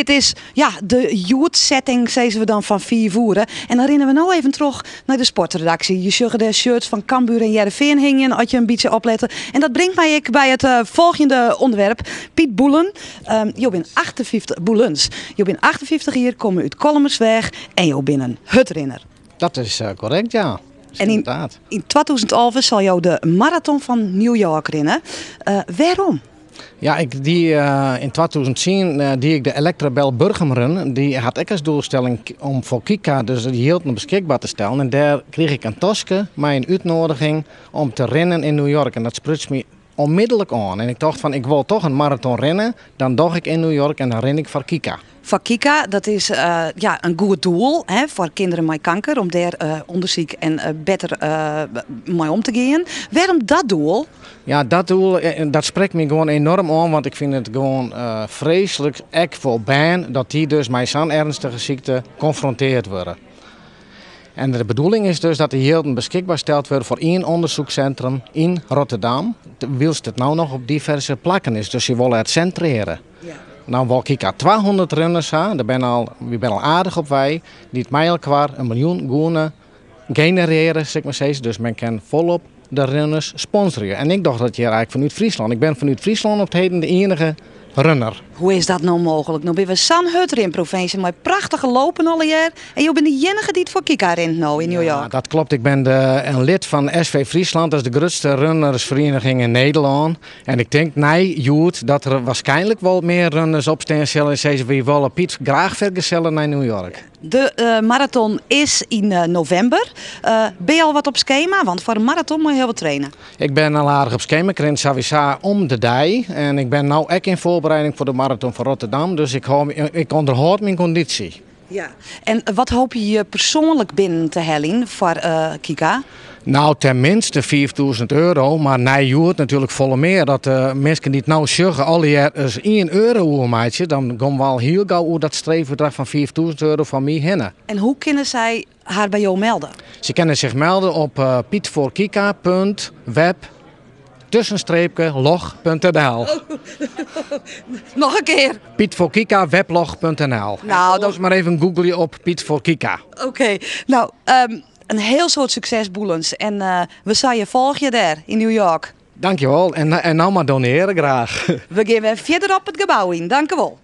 It is ja, de hjoedsetting, sizze we dan, fan 5 oere. En dan rinne we no even troch nei de sportredaksje. Je sjogge de shirts fan Cambuur en Hearrenfean hingjen, as je in bytsje oplette. En dat bringt my ek by it folgjende ûnderwerp. Piet Boelen, jo binne 58, Boelens. Jo binne 58 jier, komme út Kollumersweach en jo binne in hurdrinner. Dat is korrekt, ja. En yn 2011 sil jo de maraton fan New York rinne. Wêrom? Ja, ik die yn 2010 die ik de Electrabel Burgum Run. Dy hat ek as doelstelling om foar Kika dus it jild beskikber te stellen. En dêr krige ik in taske mei in útnoediging om te rinnen yn New York. En dat spruts my onmiddellik oan. En ik tocht fan, ik wol toch in maraton rinne. Dan doch ik yn New York en dan rin ik foar Kika. Foar Kika, dat is ja, in goed doel, hè, foar kinderen mei kanker, om dêr ûndersyk en better mei om te gean. Wêrom dat doel? Ja, dat doel, dat sprekt my gewoan enoarm oan, want ik fyn it gewoan freeslik, ek foar bern, dat dy dus mei sa'n ernstige sykte konfrontearre wurde. En de bedoeling is dus dat de jilden beskikber steld wurde foar ien ûndersykssintrum yn Rotterdam, wylst it no noch op diverse plakken is. Dus se wolle it sintrearje. No wol Kika 200 runners ha, wy binne al aardich op wei, dy't mei elkoar 1 miljoen gûne generearje, sil ik mar sizze. Dus men kin folop de runners sponsorje. En ik doch dat hjir eigentlik fanút Fryslân. Ik bin fanút Fryslân op it heden de iennige runner. Hoe is dat no mooglik? No binne we sa'n hurdrinprovinsje mei prachtige lopen allegear. En jo binne de iennige dy't foar Kika rint no yn New Ja, York. Dat kloppet. Ik bin in lid fan SV Friesland, dat is de grutste runnersferiening yn Nederlân. En ik tink nei hjoed dat der wierskynlik wol mear runners opstean sille en sizze: wy wolle Piet graach fergeselle nei New York. De maraton is yn novimber. Binne je al wat op skema? Want foar in maraton moatte je hiel wat traine. Ik bin al aardich op skema. Ik rin sawiesa om de dei. En ik bin no ek yn foarbereiding foar de maraton fan Rotterdam. Dus ik ûnderhâld myn kondysje. Ja. En wat hoopje je persoanlik binnen te heljen foar Kika? No, teminsten €5000, mar nei hjoed natuerlik folle mear. Dat de minsken dy't no sjogge allegear ris €1 oermeitsje, dan komme we al hiel gau oer dat streefbedrach fan €5000 fan my hinne. En hoe kinne sy har by jo melde? Se kinne sich melde op pietvoorkika.web-log.nl. Noch in kear. Pietvoorkika weblog.nl. Nou, Oars mar even googleje op Piet voor Kika. Oké, no, in hiel soad sukses, Boelens. En we sille je folgje dêr yn New York. Dankjewol. En no mar donearje graach. We gean wer fierder op it gebou yn. Dankjewol.